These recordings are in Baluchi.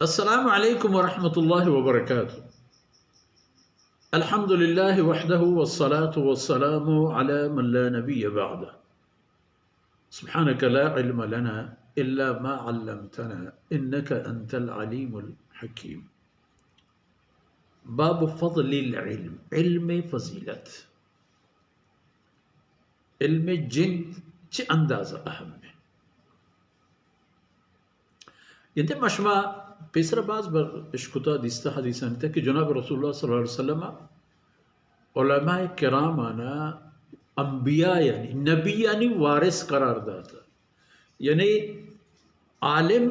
السلام عليكم ورحمة الله وبركاته. الحمد لله وحده والصلاة والسلام على من لا نبي بعده. سبحانك لا علم لنا إلا ما علمتنا إنك أنت العليم الحكيم. باب فضل العلم، علم فضیلت. علم جند چه اندازہ اہم ہے؟ گندے ما شما پیسرا باز بر اشکتا، دیستا حدیثانی تہا کہ جناب رسول اللہ صلی اللہ علیہ وسلم علماء کرامانا انبیاء یعنی نبیانی وارث قرار داتا. یعنی عالم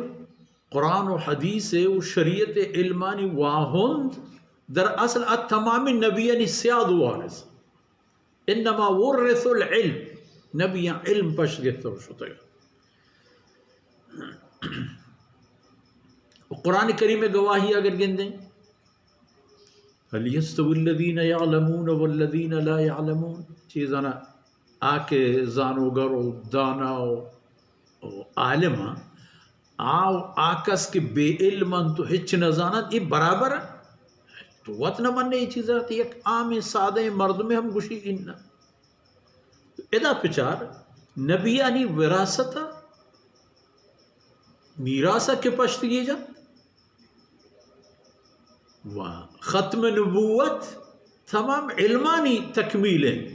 قرآن و حدیث و شریعت علمانی واہند در اصل ات تمام نبیانی سیاد و وارث. انما ورث العلم، نبیاں علم پشت گپتہ و شتگ. و قرآن کریم گواہی اگر گندیں، هل يستوي الذين يعلمون والذين لا يعلمون، چیزانا آ کہ زانوگر و دانا و، و عالم آ، آ و آ کس کہ بے علم انت و ہچ نزانت، اے برابر انت؟ تو وت نہ منے اے چیزا، تو یک عام سادہ مردمے ہم گوشی اناں. ادا پچار نبیانی وراثت ء میراث ء کہ پشت گیج انت و ختم نبوت تمام علمانی تکمیل انت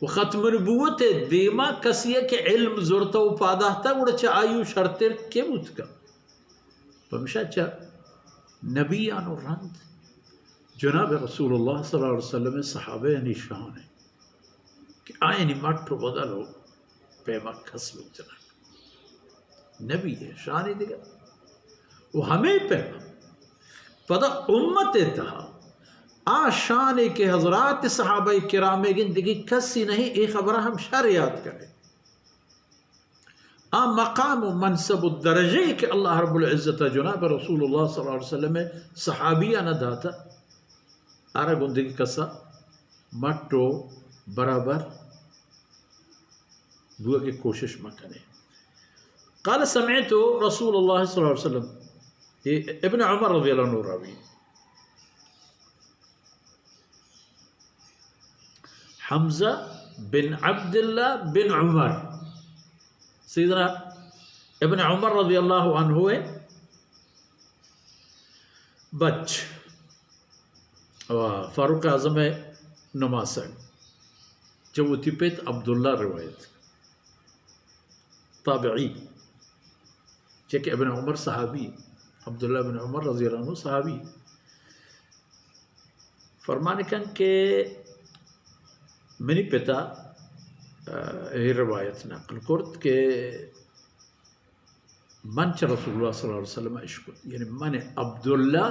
و ختم نبوت ء دیما کسی ء کہ علم زرتہ و پاداہتہ گڑا چہ آئی و شرتر کے بوت کنت؟ پمشا چہ نبیان و رند جناب رسول اللہ صلی اللہ علیہ وسلم ء صحابہ یعنی شان ہے کہ آئینی مٹ و بدل و پیما کس بوت نہ. نبی ء شان دگہ و ہمے پیما پدا امت ء تہا آ شانے کہ حضرات صحابہ کرام ء گندگی کسی نہیں، اے خبرہ ہم شر یاد کرے. آ مقام و منصب و درجہ کہ اللہ رب العزت جناب رسول اللہ صلی اللہ علیہ وسلم صحابیان داتا، آرا گندگی کسا مٹ و برابر بوگے کوشش مکنے. قال سمعت رسول اللہ صلی اللہ علیہ وسلم، اے ابن عمر رضی اللہ عنہ راوی، حمزہ بن عبداللہ بن عمر، سیدنا ابن عمر رضی اللہ عنہ بچ و فاروق اعظم ء نماسگ چہ وتی پت عبداللہ روایت، تابعی، چہ کہ ابن عمر صحابی، عبداللہ بن عمر رضی اللہ عنہ صحابی، فرمان کن کہ منی پتا، آ، اے روایت نقل کرت کہ من چہ رسول اللہ صلی اللہ علیہ وسلم اشکت، یعنی من عبداللہ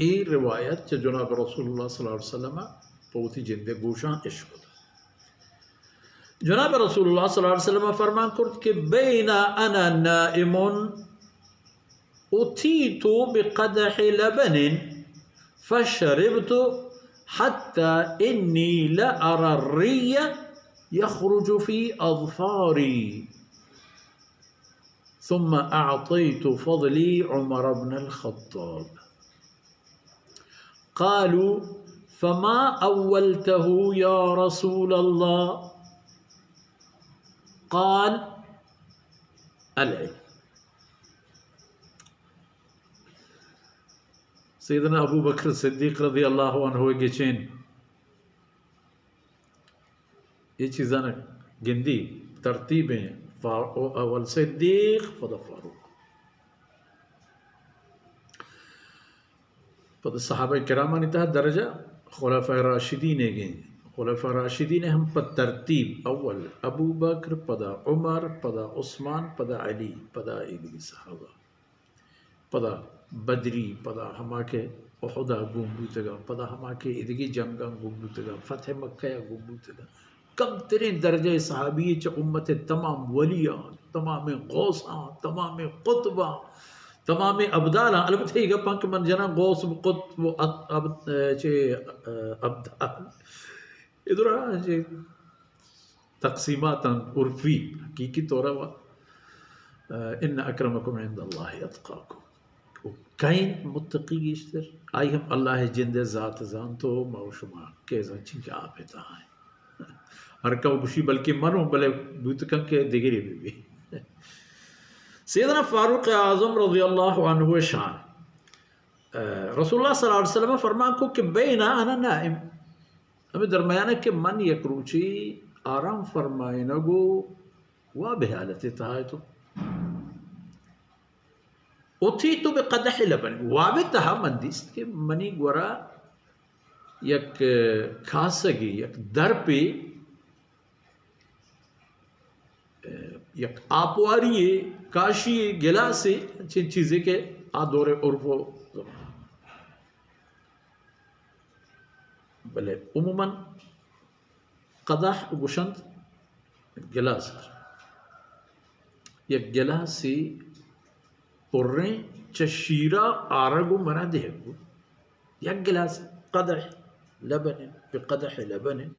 اے روایت چہ جناب رسول اللہ صلی اللہ علیہ وسلم پہ وتی جندے گوشاں اشکت. جناب رسول اللہ صلی اللہ علیہ وسلم فرمان کرت کہ بین انا نائم اتیت بقدح لبن فشربت حتی انی لأری الری یخرج فی اظفاری. ثم أعطيت فضلي عمر بن الخطاب. قالوا: فما أولته يا رسول الله؟ قال: العلم. سیدنا ابو بکر صدیق رضی اللہ عنہ گچین اے چیزاں گندی ترتیب ایں، فا-، اول صدیق، پدا فاروق، پدا صحابہ کرامانی تہا درجہ خلفاء راشدین ء گیں. خلفاء راشدین ہم پہ ترتیب اول ابو بکر، پدا عمر، پدا عثمان، پدا علی، پدا اے دگہ صحابہ. پدا بدری، پدا ہما کہ احد ء گون بوتگاں، پدا ہما کہ ایدگہ جنگاں گون بوتگاں، فتح مکہ ء گون بوتگاں، کمتریں درجہ صحابی چہ امت ء تمام ولیاں، تمام غوثاں، تمام قطباں، تمام ابدالاں. البتہ اے گپاں کہ من جناں غوث و قطب و ات-، ابد-، چے، ابدال، اے درا چے تقسیمات انت عرفی، حقیقی طور ء ان اکرمکم عند اللہ اتقاکم۔ و کئے متقی گیشتر؟ آئی ہم اللہ ءِ جند ءِ ذات زانت و ما و شما کہ زانت چنکہ آپ ءِ تہا ایں۔ ہر کئو گوشی بلکہ من اوں، بلے بوت کنت کہ دگرے بہ بی۔ سیدنا فاروق اعظم رضی اللہ عنہ ءِ شان، رسول اللہ صلی اللہ علیہ وسلم فرمان کو کہ بینا انا نائم، ہمے درمیان ءَ کہ من یک روچے آرام فرمائینگ و واب ءِ حالت ءِ تہا اتوں۔ اتیت بقدح لبن، واب ءِ تہا من دیست کہ منی گورا یک کاسگے، یک درپے، یک آپواری یے، کاشی یے، گلاسے، چین چیزے کہ آ دور ءِ عرف و زمان۔ بلے عموماً قدح گوشنت گلاس ءَ۔ یک گلاسے پریں چہ شیرا آرگ و منا دئیگ بوت۔ یک گلاس، قدح لبن، بقدح لبن۔